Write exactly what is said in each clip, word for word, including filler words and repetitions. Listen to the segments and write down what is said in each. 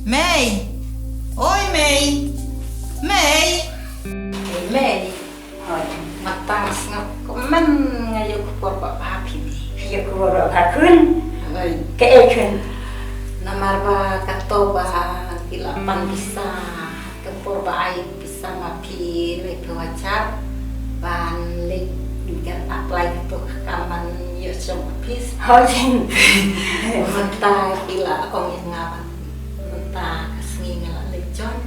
Mei. Oi, Mei. Mei. Ei, Mei. Hoi. Mynta nga sngap kumne nga ïoh khubor ba bha phi, Mei. Phi ïoh khubor ba bha khun. Hoi. Kaei khun? Namar ba kato ba phi la pan pisa, ka por ba ai pisa ma phi, lei phi wajar ban leit, kan apply kato ka kam ban ïoh shong office. Hoi. Mynta phi la ong ïa nga ba mynta ka sngi nga la leit join,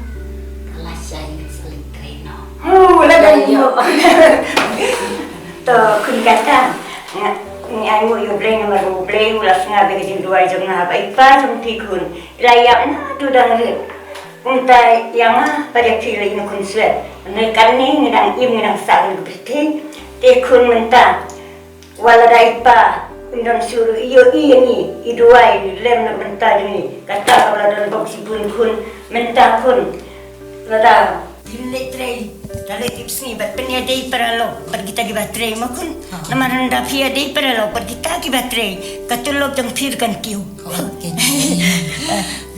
ka lashai ngan sa leit trei noh. Oh, la dang ïoh. To khun kata. Nga, nga ainguh ïa U Blei namar U Blei u la sngap ïa ka jingduwai jong nga, ba i pa jong phi khun i la ïap naduh dang rit. Kumta ïa nga pat ïa phi la ïoh khun swet. Hynrei kane ngi dang im, ngi dang sah ha kane ka pyrthei. Te khun mynta, wat lada i pa un don shuh ruh, i ïohi ïa ngi, i duwai, i lem na ka bynta jong ngi. Kata kaba la don bok shibun khun, mynta khun. Lada ym leit trei, da leit ïa u sngi bad pynïadei paralok bad kita kiba trei mo khun. Ha. Namar ynda phi ïadei paralok bad kita kiba trei, ka tulop jong phi ruh kan kiew. Hooid keiñ.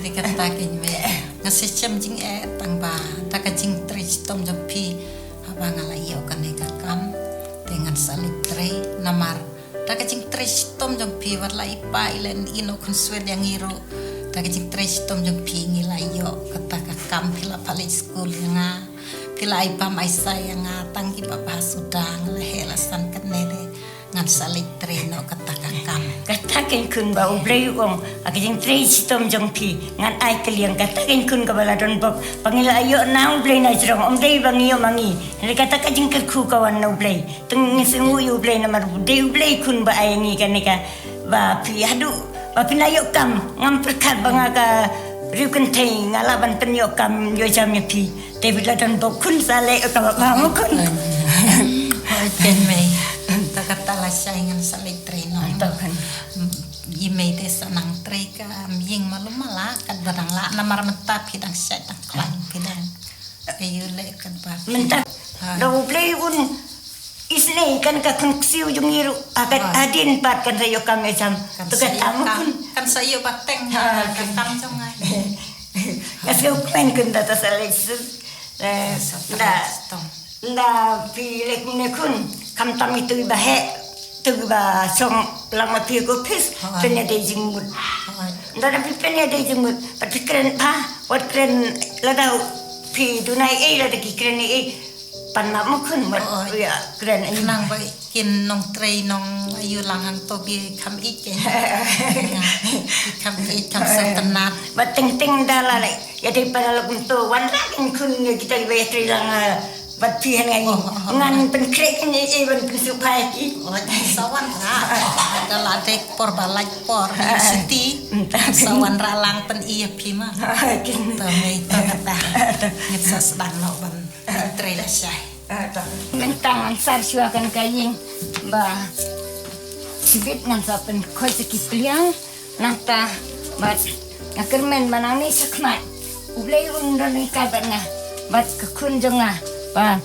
Te kata keiñ Mei. Nga sa shem jingeh tang ba da ka jingtrei shitom jong phi, haba nga la ïoh kane ka kam, te ngan sa leit trei namar da ka jingtrei shitom jong phi, wat la i pa i la ïehnoh khun swet ïa ngi ruh. Da ka jingtrei shitom jong phi ngi la ïoh kata ka kam, phi la pha leit skul ïa nga. Phi la ai bam ai sai ïa nga, tang kiba bha suda, nga la heh la san kane de. Ngan sa leit trei noh kata ka kam. Kata keiñ khun ba U Blei u ong, ha ka jingtrei shitom jong phi ngan ai kylliang. Kata keiñ khun kaba la don bok, ba ngi la ïoh na U Blei na jrong, ym dei ba ngi ïoh ma ngi. Hynrei kata ka jingkyrkhu ka wan na U Blei. Te ngi sngewnguh ïa U Blei namar dei U Blei khun ba ai ngi kane ka, ba phi haduh ba phin ïoh kam, ngam pyrkhat ba nga ka riewkynthei nga lah ban pynïoh kam ïoh jam ïa phi. Te phi la don bok khun, sa leh ïa kaba bha mo khun. Hooid keiñ Mei. To kata lashai ngan sa leit trei noh. To khun. I Mei te sa nang trei ka ïing malu mala katba dang lah namar mynta phi dang shait dang khlaiñ phi dang. Aïu leh katba phi. Mynta ha. Da U Blei un isynei kan ka khun ksiew jong ngi ruh, ha ka, ha. Hadien pat kan sa ïoh kam ïa jam. Kan sa ïoh kam, khun. Kan sa ïoh bateng. Ha, ka kam jong nga. Nga sngewkmen khun da ta sa leit suk. Eh, sa da. Nda phi leh kumne khun, khamtam itu ba heh, tu ba shong lang ma phi ko phis, hooid, pynïadei jingmut. Hooid. Nda da phi pynïadei jingmut, pat phi kren bha, wat kren lada phi duna ei, lada ki kren ei, pan map mo khun, wat, hooid, ïa kren ei. Khnang ba kin nongtrei nong aïu lang hangto ki kham ïeit ke. Ki kham ïeit kham sngewtynnat. Ba teng teng da la leh. Ïa dei para lok nto wanrah kin khun ïa kita kiba ïatrei lang, eh, bad phi hangne. Oh, oh, oh. Ngan pynkhreh kin ïa, ïa ban pynsuk phai ki. Oh, sa wanrah. Ka la dei por ba lait por, ah, siti. Sa wanrah lang pyn-i ïa phi ma. Ah, kin. To Mei to kata. Ngin sa sdang noh ban trei lashai. Ah, to. Mynta ngan sar shuwa kan ka ïing ba shibit ngan sa pynkhoit sa ki pliang. Nangta bad nga kyrmen ba nangne shakhmat U Blei un don ryngkat bad nga bad ka khun jong nga. Ba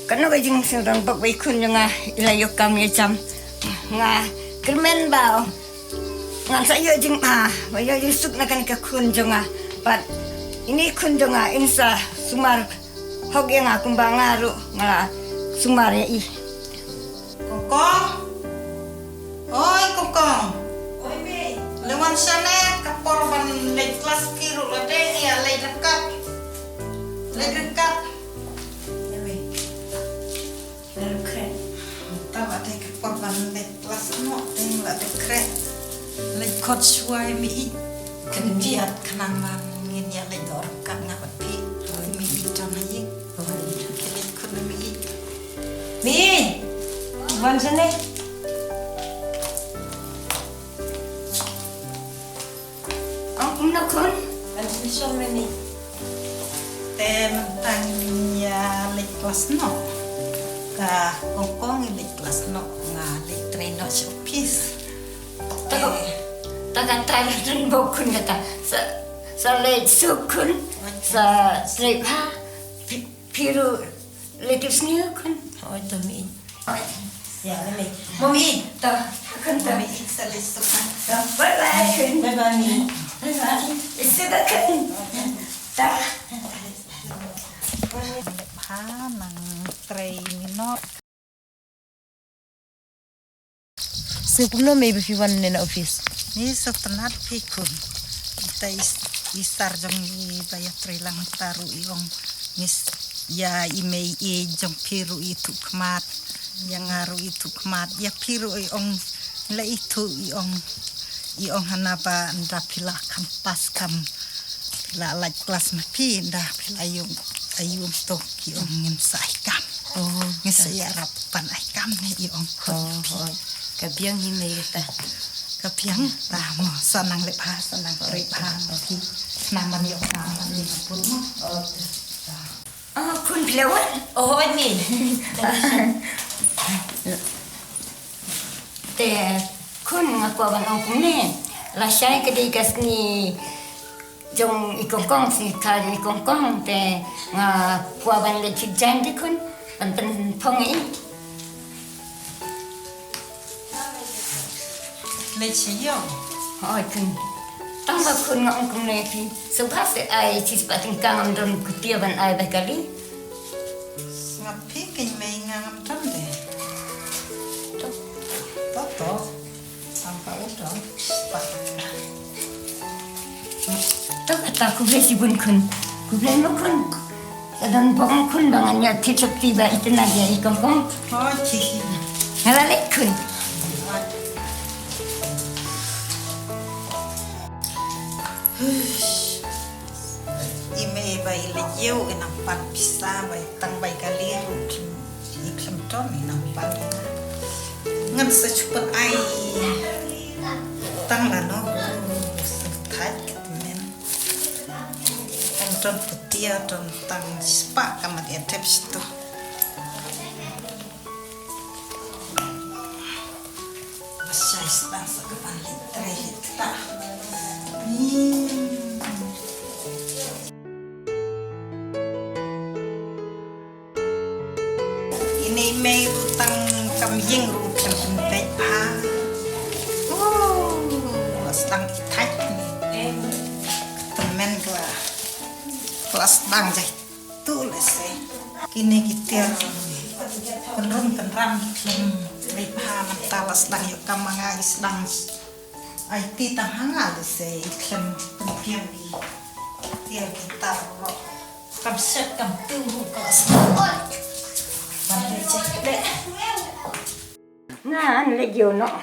kano ka jingsngewdon bok ba i khun jong nga i la ïoh kam ïa jam. Nga kyrmen ba ngan sa ïoh jingbha, ba ïoh jingsuk na kane ka khun jong nga. Bad ine i khun jong nga in sa sumar hok ïa nga kumba nga ruh nga la sumar ïa i. Kongkong. Oi, Kongkong. Oi, Mei. Leit wan shane, ka por ban leit klas phi ruh la dei, ïa leit ryngkat. Leit ryngkat. Ïa, Mei. Leit ryngkat. Tang ba dei ka por ban leit klas noh, dei la dei khreh. Leit khot shuwa ïa Mei. Khyndiat khnang ba ngin ïa leit noh ryngkat nga bad phi. Mei ïeit jan ha ïing. Ki leit khun na Mei. Mei, wan shane. Ong kumno khun? Wan shane shong Mei. Te mynta ngin ïa leit klas noh. Ka Kongkong i leit klas noh, nga leit trei noh sha office. Te, ta kata la don bok khun kata. Sa, sa leit suk khun, sa trei bha. Phi, phi ruh leit sniew khun. Hooid to Mei. Hooid. Ïa, Mei. Mei. To, khun to. Mei, sa leit suk khun. To, bye bye khun. Bye bye Mei. Ha nang trei minot. Sngewbha kumno mei ba phi wan ne na office? Ni sngewtynnat phi khun. Ita i sar jong i ba ïa trei lang ta ruh i ong. Ngi ïa i mei i jong phi ruh i tuh khmat. Ïa nga ruh i tuh khmat. Ïa phi ruh i ong la i tuh i ong. I ong hana ba nda phi la kham pas kham. Phi la lait klas ma phi nda phi la ïong. Ayu to ki ong ngin sa ai kam. Ngin sa ïarap ban ai kam ne i ong khun. Ka biang hi mei kata. Ka biang ta mo sa nang leh bha sa nang trei bha mo ki. Namar ïoh namar ni pun mo. Oh khun phi la wan. Oh ni. Te khun nga kwah ban ong kumne. Lashai ka dei ka sngi jong i kongkong, sngi kha jong i kongkong te nga kwah ban leit sha jaiñ te khun ban pynphong ïa i. Leit sha ïew. Hooid khun. Tang ba khun nga ong kumne phi sngewbha sa ai shispah tyngka, ngam don kutia ban ai ba kali. Sngap phi kein mei nga ngam don de. To to to. Sngap ka u don. Spah. To kata khublei shibun khun. Khublei mo khun. Ka don bok khun ba ngan ïa thied sopti ba itynnad ïa i kongkong. Hooid. Nga la leit khun. I mei ba i leit ïew i nang pan pisa ba i tang ba i kali ruh i khlem ton i nang pan. Ngan sa shu pyn ai tang lano. Sa thait ka tymmen. Tang ton kutia ton tang spah ka mat ïa tep shitu. Ba shai sdang sa ka ban leit trei leit ktah. Ni. Ine i mei ruh tang kam ïeng ruh khlem pynbeit bha. Oh, la sdang i thait ni. Tymmen ka la sdang jai. Tu lehse kine ki tiar pynrung pynram khlem trei bha, mynta la sdang ïoh kam ma nga ki sdang aiti tang ha nga lehse i khlem pynbiang ki tiar ki tar ruh. Kam shet kam tu ruh ka la sdang. Ban leh check leh. Ngan leit ïew noh.